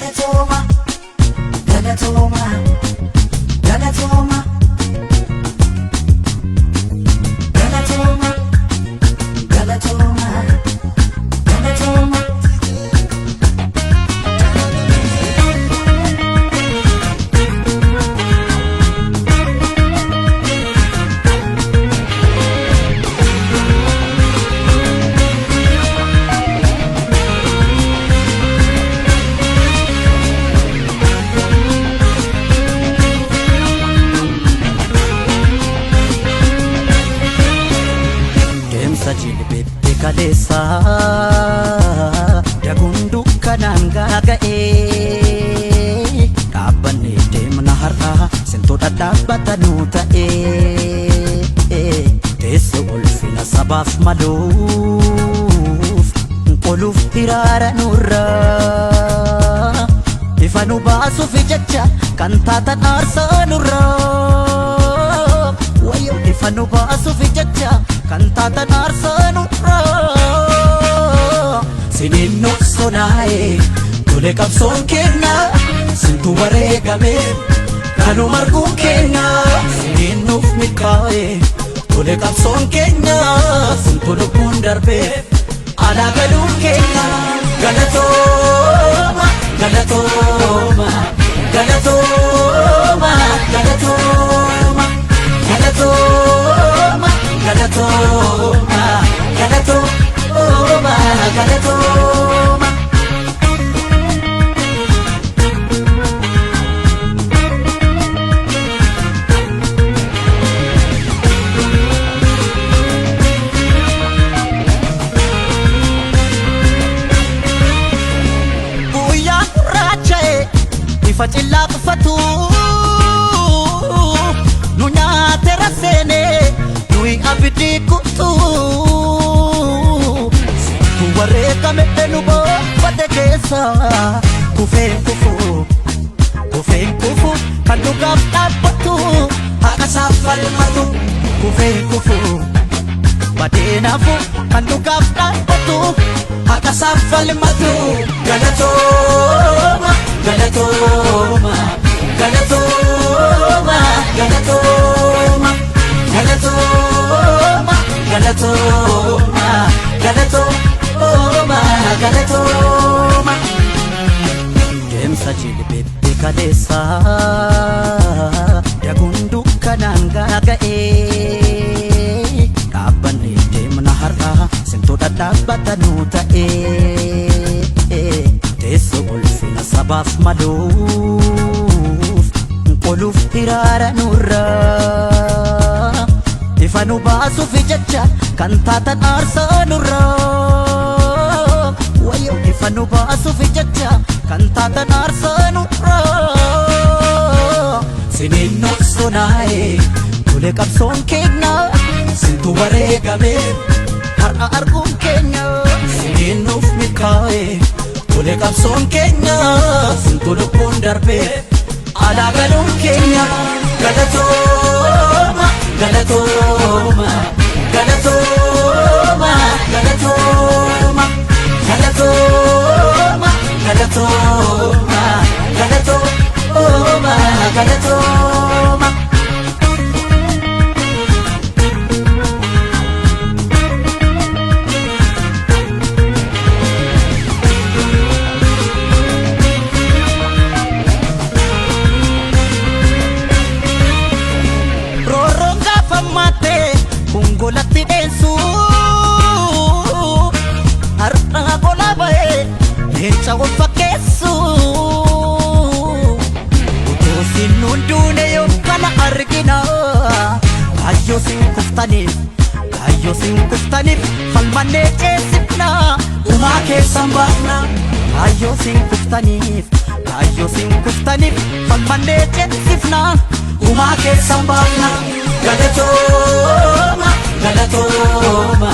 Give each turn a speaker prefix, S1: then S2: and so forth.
S1: Galatooma, galatooma, galatooma. Galatooma, galatooma, galatooma.
S2: Deemsa jilbeetti kaleessa daguun dukkanaan gaaga'ee dhaabbannee deemna har'a sintuu dhadhaabbata nuu ta'ee teessoo ulfina sabaaf maluuf qoluuf hiraara nurraa ifa nu baasuuf jecha kan taatan aarsaa nurraa wayyoo ifa nu baasuuf jecha kan taatan aarsaa nurraa siniin nuuf sonaa'e tole qabsoon keenya sintu wareegame kanuma arguun keenya siniin nuuf milkaa'e tole qabsoon keenya sintu lubbuun darbe alaa galuun keenya. Galatooma, galatooma, galatooma, galatooma, galatooma, galatooma, galatooma, galatooma. Guyyaa gurraacha'e ifa cillaa qufatu nu nyaate raseene nuyi abidii kutu sintu wareegame nu boobate keessa kufeen kufu kufeen kufu kan dhugaaf dhaabbatu haqa isaaf falmatu kufeen kufu badeenafu kan dhugaaf dhaabbatu haqa isaaf falmatu. Galatooma, galatooma, galatooma, galatooma, galatooma, galatooma, galatooma, galatooma. Deemsa jilbeetti kaleessa daguun dukkanaan gaaga'ee dhaabbannee deemna har'a sintuu dhadhaabbata nuu ta'ee teessoo ulfina sabaaf maluuf qoluuf hiraara nurraa ifa nu baasuuf jecha kan taatan aarsaa nurraa wayyoo ifa nu baasuuf jecha kan taatan aarsaa nurraa siniin nuuf sonaa'e tole qabsoon keenya sintu wareegame har'a arguun keenya siniin nuuf milkaa'e tole qabsoon keenya sintu lubbuun darbe alaa galuun keenya. Galatooma, galatooma, galatooma, galatooma, galatooma, galatooma, galatooma, galatooma. Roorroon gaafa maattee kun golatti dheessu har'a gola ba'ee leenca wal fakkeessu utuu sin hunduune yoo kana argina kaayyoo sin kuftaniif kaayyoo sin kuftaniif falmannee ceesifna umaa keessan baafna kaayyoo sin kuftaniif kaayyoo sin kuftaniif falmannee ceesifna umaa keessan baafna. Galatooma, galatooma.